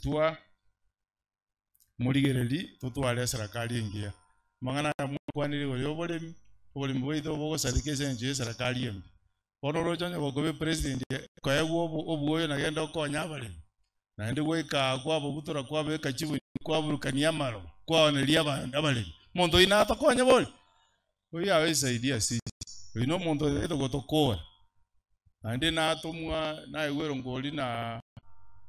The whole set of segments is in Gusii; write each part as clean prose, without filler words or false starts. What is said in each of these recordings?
Twa morigererie totware eserekari engiya. Amang'ana aya mwakwanire igoro ya oboremi, oboremi bwaito bogosareka ase eng'encho ya eserekari embe. Bono oroche onye gokoba epresident koegwa obwoyo nagende okonye abaremi, naende goika aa kwababutora kwabeka chibuni kwaburukania amaroba kwaoneria abaremi. Omonto oyio natokonye bori? Oyio hawezi saidia sisi. Oyio na omonto otagete gotokora. Naende natomwa naigwere ngori na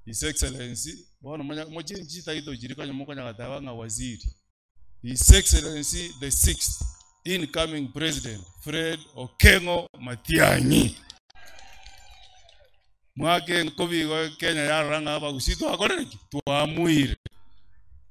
His Excellency, bono monya mochange chititle chiria konya mokonya goteba ng'a waziri. His Excellency the sixth incoming president Fred Okengo Matiang'i. Mwake enkobi igo Kenya yarora ng'a abagusii twakorire ki? Twamuire.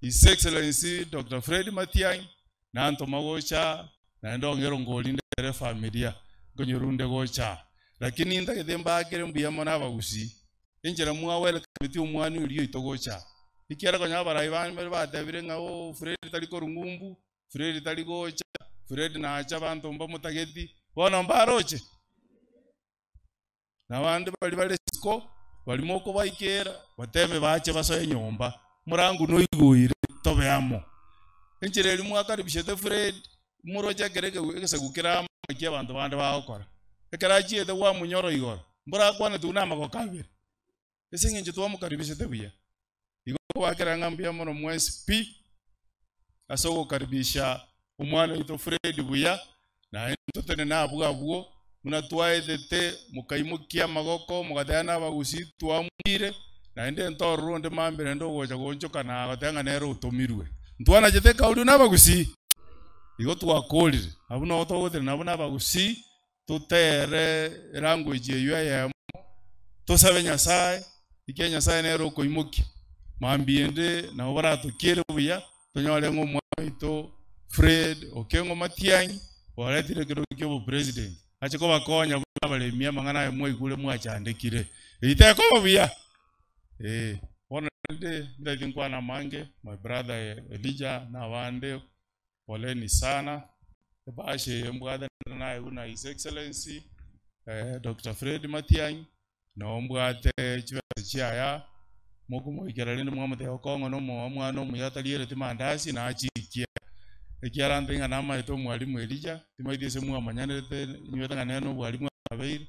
His Excellency Doctor Fred Matiang'i Nantoma gocha, naende ong'e erongori ndere efamilia, nkonyorunde gocha. Lakini ntagete mbakere mbuya mono abagusii, enchera mwa welcome omwana oria oito gocha. Ekiagera konya abarai bande mbare batebire ng'a ooh Fred tari korwa ng'umbu, Fred tari gocha, Fred nache abanto mbamotageti, bono mbaroche? Na abande baria bare isiko, baria mokobaikera, batebe bache basoe nyomba, morangu noigoire, tobe amo. Enchera eria mwakaribishete Fred, moroche ekero egesaku kere amo naki abanto bande bagokora. Ekero achiete gwamunyora igoro, mborakwaneti buna amagoko abere, ase eng'encho twamokaribishete buya. Igo kobakera ng'a mbuya mono mwensi pi, ase ogokaribisha omwana oito Fred buya, naende totenene abwo abwo, buna twaetete mokaimokia amagoko mogateba nabagusii twamuire, naende ntororo onde mambia naende ogocha goonchoka na goteba ng'a nere otomirwe. Ntwanachete ekauri nabagusii? Igo twakorire, abwo nabo togotenena abwo nabagusii, totere elanguage eywo eyemo, tosabe Nyasaye, ekiagera Nyasaye nere okoimokia. Mambia ende nabo baratokiere buya, tonyore ng'a omwana oito Fred Okengo Matiang'i oretire ekero kia obopresident, ache kobakonya buna abaremi amang'ana aye mwaigure mwachandekire. Eyio tekoba buya? Eh, bono rende ntagete nkwane amange, my brother Elijah na abande Poleni sana, ebahasha eye mbwate naye buna His Excellency Doctor Fred Matiang'i, nabo mbwate chibesa chiaya, mokomoikera rende mwamotebia okong'o na omwana omuya atariereti mandasi nachikia. Ekiagera ntari ng'a namaete omwalimu Elijah, timanyeti ase mwamanyanerete inywete ng'a nere na obwalimu abeire.